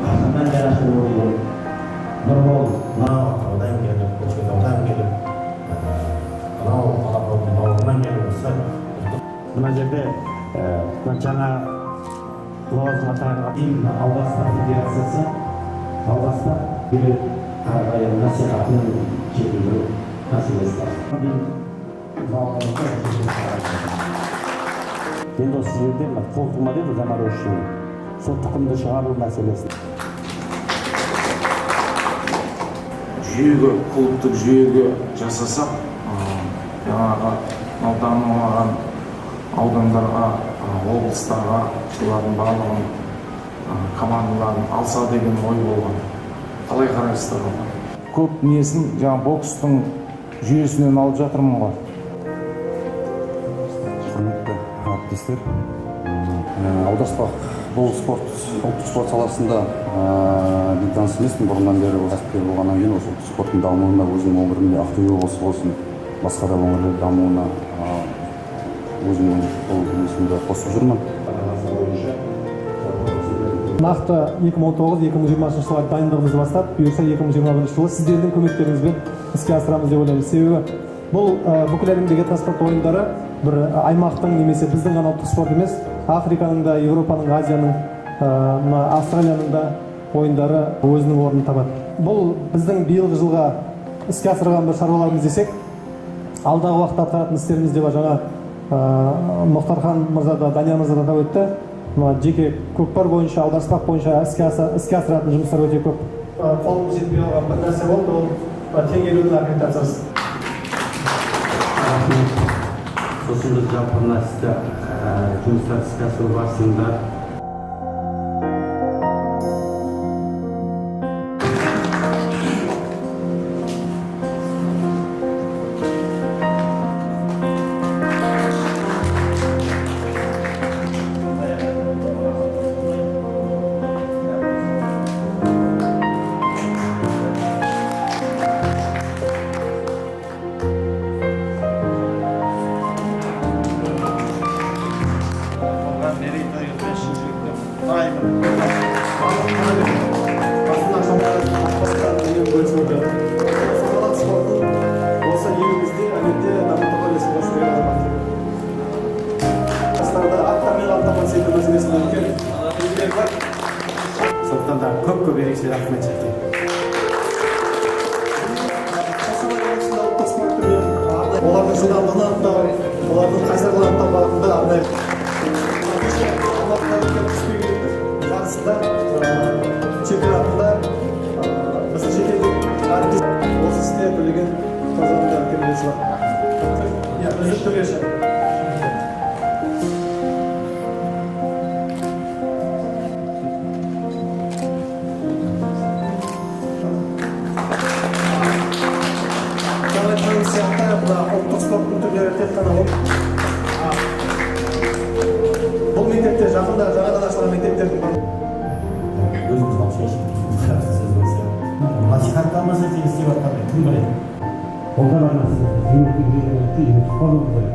Қашаннан бері ашылуы Нұрбол мынау Ақтаудан келіп, Көкшетаудан келіп, мынау Алатаудың бауырынан келіп, осы мына жерде мына жаңа лауазымға тағайындалған Ауғанстан Федерациясы, Ауғанстан билік ары қарай насихатын жетілдіру мәселесі бар. Енді осы жерде мына қолтума дейді, замороженный, сол тұқымды шығару мәселесі. Жүйеге, клубтық жүйеге жасасақ, жаңағы мынау дамымаған аудандарға, облыстарға солардың барлығын, командаларын алса деген ой болған. Қалай қарайсыздар оған? Көп несін жаңа бокстың жүйесінен алып жатырмын ғой. Құрметті әріптестер, аударыспақ бұл спорт, ұлттық спорт саласында бейтаныс емеспін. Бұрыннан бері кәсіпкер болғаннан кейін осы ұлттық спорттың дамуына, өзімнің өңірімде, Ақтөбе облысы болсын, басқа да өңірлер дамуына өзімнің бұл үлесімді қосып жүрмін. Нақты 2019-2020 жылға дайындығымызды бастап, бұйырса, 2021 жылы сіздердің көмектеріңізбен іске асырамыз деп ойлаймыз. Себебі бұл бүкіл әлемдегі этноспорт ойындары бір аймақтың немесе біздің ғана ұлттық спорт емес, Африканың да, Еуропаның, Азияның, мына Австралияның да ойындары өзінің орнын табады. Бұл біздің биылғы жылға іске асырған бір шаруаларымыз десек, алдағы уақытта атқаратын істеріміз де бар. Жаңа Мұхтархан мырза да, Данияр мырза да атап өтті. Мына жеке көкпар бойынша, аударыспақ бойынша іске асыратын жұмыстар өте көп. Қолымыз жетпей қалған бір нәрсе болды, ол теңгерудің аккредитациясы. Рахмет. Сосын біз жалпы мына істі, жұмыстарды іске асыру барысында Болған мерейтойыңызбен шын жүректен құттықтаймын. Астана ақшамдары үнемі бөлісіп отырады. Сапалық спортын осы елімізде, әлемде дамытуға үлесін қосып деген азамат. Жастарды аттармен қамтамасыз ету мәселесінде үлкен еңбек бар. Сондықтан да көп көп ерекше рахмет сізге. Қостанай облысында ұлттық спорт түрінен арнайы олардың жылдамдығын анықтау, олардың қайсарлығын анықтау бағытында арнайы кеше Алматыда өткен құсбегілік жарысында, чемпионатында біздің шетелдік әріптес осы істе Төлеген мырзаның да үлкен үлесі бар. Иә, үздік төреші. Жаңа айтқаным сияқты, мына ұлттық спорттың түрлері тек қана бұл мектепте жақында жаңадан ашылған мектептердің бірі. Өзіміз алып шай ішіп сөз болса, насихатталмаса, сен істеп жатқанды кім біледі? Ол да бар нәрсе. Үйретіп қалуымыз керек.